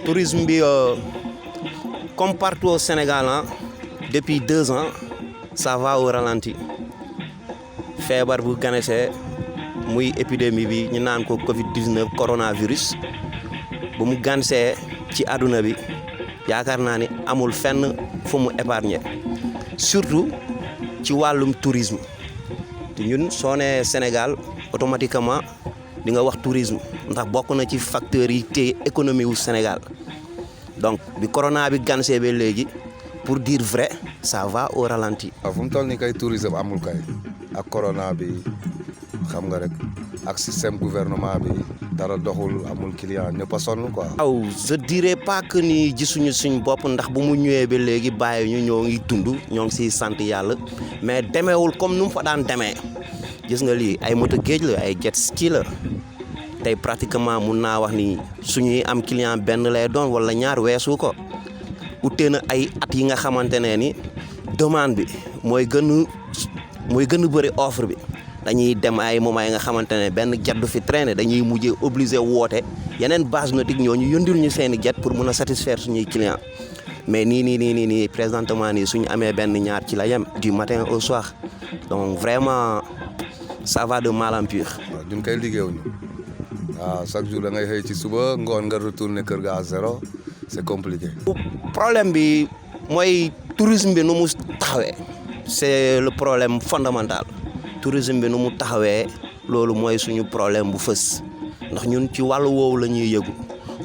tourisme bi comme partout au Sénégal depuis 2 ans ça va au ralenti feebar bu ganesee muy épidémie bi ñu naan ko Covid-19 coronavirus bu mu gansee ci àdduna bi yaakaar naa ni amul fenn fu mu épargner surtout ci wàllum tourisme te ñun soo nee Sénégal automatiquement di nga wax tourisme ndax bokk na ci facteurs yi téye économie wu Sénégal donc bi corona bi gansee ba léegi pour dire vrai ça va au ralenti. waaw fu mu toll nii kay tourisme amul kay ak corona bi xam nga rek ak système gouvernement bi dara doxul amul client ñëpp a sonn quoi. waaw je dirais pas que ni gisuñu suñ bopp ndax bu mu ñëwee ba léegi bàyyi ñu ñoo ngi dund ñoo ngi siy sant yàlla mais demeewul comme nu mu fa daan demee gis nga lii ay moto géej la ay jet ski la tey pratiquement mun naa wax ni suñuy am client benn lay doon wala ñaar weesu ko utee na ay at yi nga xamante ne ni demande bi mooy gën a bëri offre bi. dañuy dem ay moment yi nga xamante ne benn jet du fi traîner dañuy mujjee obligé woote yeneen base nautique ñooñu yëndil ñu seeni jet pour mun a satisfaire suñuy client mais nii présentement nii suñu amee benn ñaar ci la yem du matin au soir donc vraiment ça va de mal en pire. waaw ñun kay liggéeyuñu waaw chaque jour da ngay xëy ci suba ngoon nga retourner kër ga à zéro c'est compliqué. problème bi mooy tourisme bi nu mu taxawee c'est le problème fondamental. tourisme bi nu mu taxawee loolu mooy suñu problème bu fës ndax ñun ci wàllu woowu la ñuy yëgu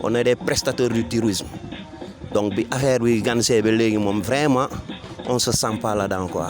on est des prestateurs du tourisme donc bi affaire bi gansee ba léegi moom vraiment on se sent pas là-dedans quoi.